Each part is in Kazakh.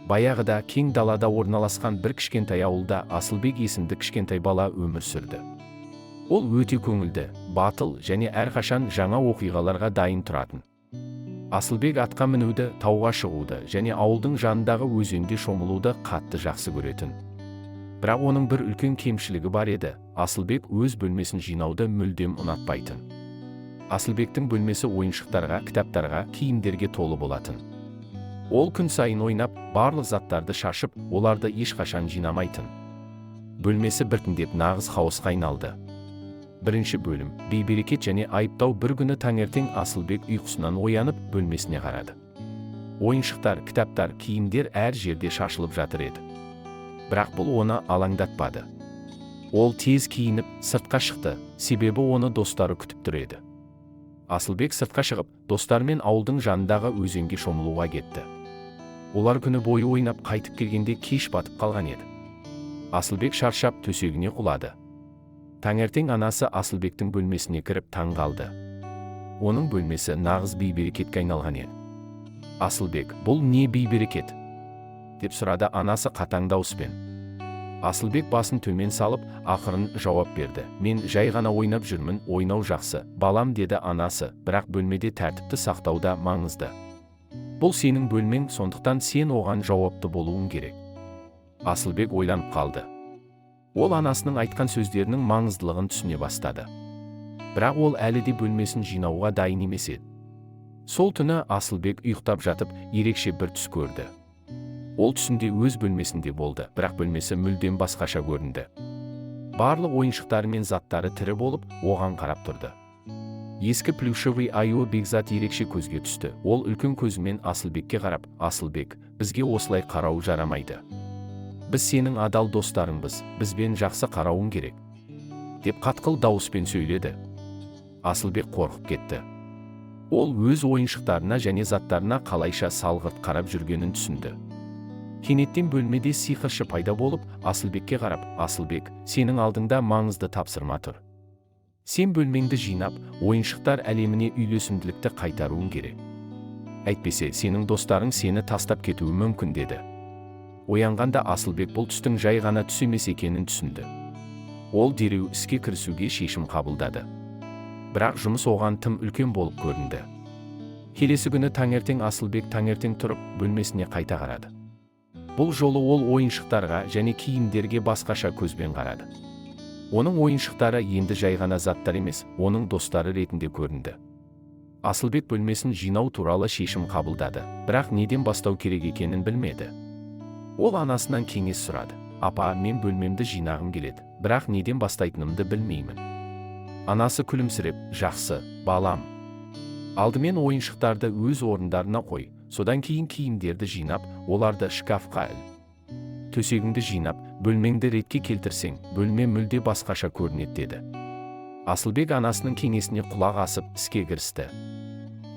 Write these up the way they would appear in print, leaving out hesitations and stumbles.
Баяғыда кең далада орналасқан бір кішкентай ауылда Асылбек есімді кішкентай бала өмір сүрді. Ол өте көңілді, батыл және әрқашан жаңа оқиғаларға дайын тұратын. Асылбек атқа мінуді, тауға шығуды және ауылдың жанындағы өзенде шомылуды қатты жақсы көретін. Бірақ оның бір үлкен кемшілігі бар еді: Асылбек өз бөлмесін жинауды мүлдем ұнатпайтын. Асылбектің бөлмесі ойыншықтарға, кітаптарға, киімдерге толы болатын. Ол күн сайын ойнап, барлық заттарды шашып, оларды ешқашан жинамайтын. Бөлмесі біртіндеп нағыз хаосқа айналды. Бірінші бөлім. Бейберекет және айыптау. Бір күні таңертең Асылбек ұйқысынан оянып, бөлмесіне қарады. Ойыншықтар, кітаптар, киімдер әр жерде шашылып жатыр еді. Бірақ бұл оны алаңдатпады. Ол тез киініп, сыртқа шықты, себебі оны достары күтіп тұр еді. Асылбек сыртқа шығып, достарымен ауылдың жанындағы өзенге шомылуға кетті. Олар күні бойы ойнап қайтып келгенде, кеш батып қалған еді. Асылбек шаршап, төсегіне құлады. Таңертең анасы Асылбектің бөлмесіне кіріп, таң қалды. Оның бөлмесі нағыз бейберекетке айналған еді. «Асылбек, бұл не бейберекет?» – деп сұрады анасы қатаң дауыспен. Асылбек басын төмен салып, ақырын жауап берді: «Мен жай ғана ойнап жүрмін». «Ойнау жақсы, балам, – деді анасы, – бірақ бөлмеде тәртіпті сақтау да маңызды. Бұл сенің бөлмең, сондықтан сен оған жауапты болуың керек». Асылбек ойланып қалды. Ол анасының айтқан сөздерінің маңыздылығын түсіне бастады. Бірақ ол әлі де бөлмесін жинауға дайын емес еді. Сол түні Асылбек ұйықтап жатып, ерекше бір түс көрді. Ол түсінде өз бөлмесінде болды, бірақ бөлмесі мүлдем басқаша көрінді. Барлық ойыншықтары мен заттары тірі болып, оған қарап тұрды. Ескі плюшевый аюы Бекзат ерекше көзге түсті. Ол үлкен көзімен Асылбекке қарап: «Асылбек, бізге осылай қарау жарамайды. Біз сенің адал достарыңбыз, бізбен жақсы қарауың керек», – деп қатқыл дауыспен сөйледі. Асылбек қорқып кетті. Ол өз ойыншықтарына және заттарына қалайша салғырт қарап жүргенін түсінді. Кенеттен бөлмеде сиқыршы пайда болып, Асылбекке қарап: «Асылбек, сенің алдыңда маңызды тапсырма тұр. Сен бөлмеңді жинап, ойыншықтар әлеміне үйлесімділікті қайтаруың керек. Әйтпесе сенің достарың сені тастап кетуі мүмкін», – деді. Оянғанда Асылбек бұл түстің жай ғана түс емес екенін түсінді. Ол дереу іске кірісуге шешім қабылдады. Бірақ жұмыс оған тым үлкен болып көрінді. Келесі күні таңертең Асылбек таңертең тұрып, бөлмесіне қайта қарады. Бұл жолы ол ойыншықтарға және киімдерге басқаша көзбен қарады. Оның ойыншықтары енді жай ғана заттар емес, оның достары ретінде көрінді. Асылбек бөлмесін жинау туралы шешім қабылдады, бірақ неден бастау керек екенін білмеді. Ол анасынан кеңес сұрады: «Апа, мен бөлмемді жинағым келеді, бірақ неден бастайтынымды білмеймін». Анасы күлімсіреп: «Жақсы, балам. Алдымен ойыншықтарды өз орындарына қой, содан кейін киімдерді жинап, оларды шкафқа іл. Төсегіңді жинап, бөлмеңді ретке келтірсең, бөлме мүлде басқаша көрінеді», – деді. Асылбек анасының кеңесіне құлақ асып, іске кірісті.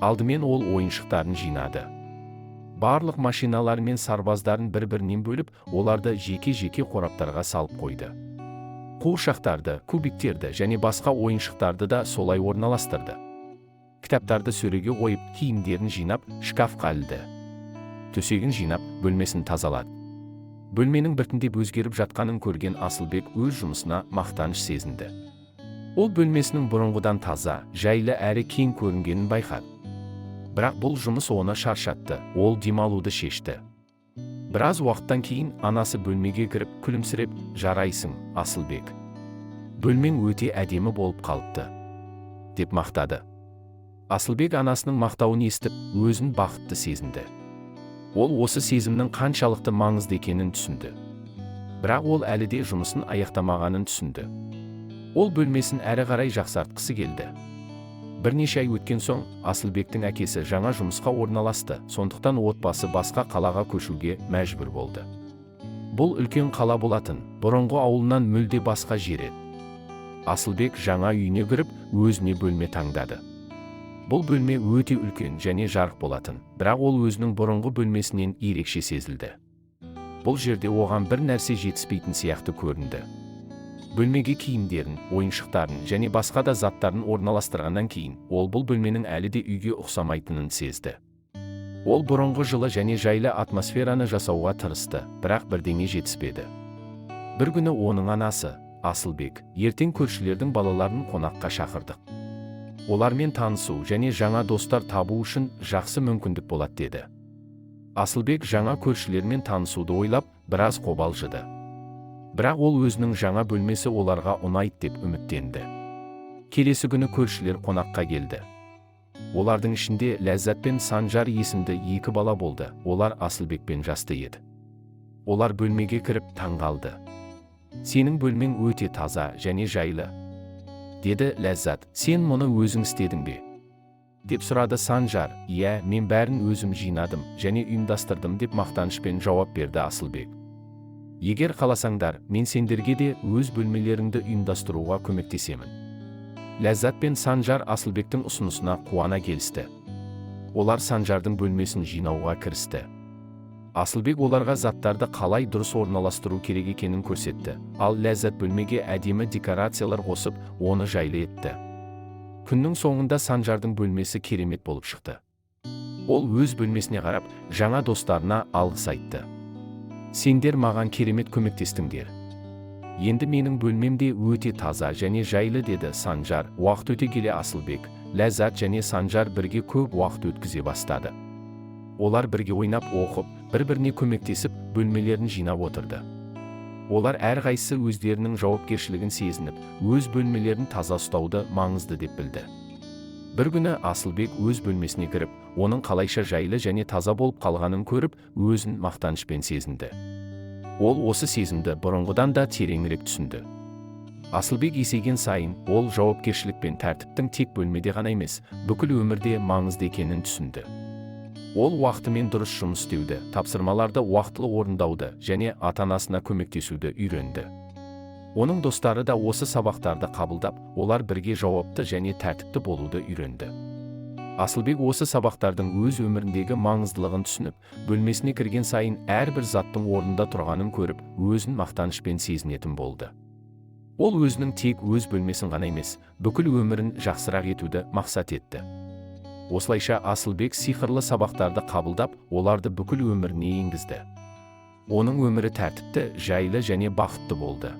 Алдымен ол ойыншықтарын жинады. Барлық машиналар мен сарбаздарын бір-бірінен бөліп, оларды жеке-жеке қораптарға салып қойды. Қуыршақтарды, кубиктерді және басқа ойыншықтарды да солай орналастырды. Кітаптарды сөреге қойып, киімдерін жинап, шкафқа ілді. Төсегін жинап, бөлмесін тазалады. Бөлменің біртіндеп өзгеріп жатқанын көрген Асылбек өз жұмысына мақтаныш сезінді. Ол бөлмесінің бұрынғыдан таза, жайлы әрі кең көрінгенін байқады. Бірақ бұл жұмыс оны шаршатты, ол демалуды шешті. Біраз уақыттан кейін анасы бөлмеге кіріп, күлімсіреп: «Жарайсың, Асылбек. Бөлмең өте әдемі болып қалыпты», – деп мақтады. Асылбек анасының мақтауын естіп, өзін бақытты сезінді. Ол осы сезімнің қаншалықты маңызды екенін түсінді. Бірақ ол әлі де жұмысын аяқтамағанын түсінді. Ол бөлмесін әрі қарай жақсартқысы келді. Бірнеше ай өткен соң Асылбектің әкесі жаңа жұмысқа орналасты, сондықтан отбасы басқа қалаға көшуге мәжбүр болды. Бұл үлкен қала болатын, бұрынғы ауылынан мүлде басқа жер еді. Асылбек жаңа үйіне кіріп, өзіне бөлме таңдады. Бұл бөлме өте үлкен және жарық болатын, бірақ ол өзінің бұрынғы бөлмесінен ерекше сезілді. Бұл жерде оған бір нәрсе жетіспейтін сияқты көрінді. Бөлмеге киімдерін, ойыншықтарын және басқа да заттарын орналастырғаннан кейін, ол бұл бөлменің әлі де үйге ұқсамайтынын сезді. Ол бұрынғы жылы және жайлы атмосфераны жасауға тырысты, бірақ бірдеңе жетіспеді. Бір күні оның анасы: «Асылбек, ертең көршілердің балаларын қонаққа шақырдық. Олармен танысу және жаңа достар табу үшін жақсы мүмкіндік болады», – деді. Асылбек жаңа көршілермен танысуды ойлап, біраз қобалжыды. Бірақ ол өзінің жаңа бөлмесі оларға ұнайды деп үміттенді. Келесі күні көршілер қонаққа келді. Олардың ішінде Ләззат пен Санжар есімді екі бала болды. Олар Асылбекпен жасты еді. Олар бөлмеге кіріп, таңғалды. «Сенің бөлмең өте таза және жайлы», – деді Ләззат. «Сен мұны өзің істедің бе?» – деп сұрады Санжар. «Иә, мен бәрін өзім жинадым және ұйымдастырдым», – деп мақтанышпен жауап берді Асылбек. «Егер қаласаңдар, мен сендерге де өз бөлмелеріңді ұйымдастыруға көмектесемін». Ләззат пен Санжар Асылбектің ұсынысына қуана келісті. Олар Санжардың бөлмесін жинауға кірісті. Асылбек оларға заттарды қалай дұрыс орналастыру керек екенін көрсетті, ал Ләззат бөлмеге әдемі декорациялар қосып, оны жайлы етті. Күннің соңында Санжардың бөлмесі керемет болып шықты. Ол өз бөлмесіне қарап, жаңа достарына алғыс айтты. «Сендер маған керемет көмектестіңдер. Енді менің бөлмем де өте таза және жайлы», – деді Санжар. Уақыт өте келе Асылбек, Ләззат және Санжар бірге көп уақыт өткізе бастады. Олар бірге ойнап, оқып, бір-біріне көмектесіп, бөлмелерін жинап отырды. Олар әрқайсысы өздерінің жауапкершілігін сезініп, өз бөлмелерін таза ұстауды маңызды деп білді. Бір күні Асылбек өз бөлмесіне кіріп, оның қалайша жайлы және таза болып қалғанын көріп, өзін мақтанышпен сезінді. Ол осы сезімді бұрынғыдан да тереңірек түсінді. Асылбек есейген сайын, ол жауапкершілік пен тәртіптің тек бөлмеде ғана емес, бүкіл өмірде маңызды екенін түсінді. Ол уақытымен дұрыс жұмыс істеуді, тапсырмаларды уақытылы орындауды және ата-анасына көмектесуді үйренді. Оның достары да осы сабақтарды қабылдап, олар бірге жауапты және тәртіпті болуды үйренді. Асылбек осы сабақтардың өз өміріндегі маңыздылығын түсініп, бөлмесіне кірген сайын әрбір заттың орнында тұрғанын көріп, өзін мақтанышпен сезінетін болды. Ол өзінің тек өз бөлмесін ғана емес, бүкіл өмірін жақсырақ етуді мақсат етті. Осылайша Асылбек сиқырлы сабақтарды қабылдап, оларды бүкіл өміріне енгізді. Оның өмірі тәртіпті, жайлы және бақытты болды.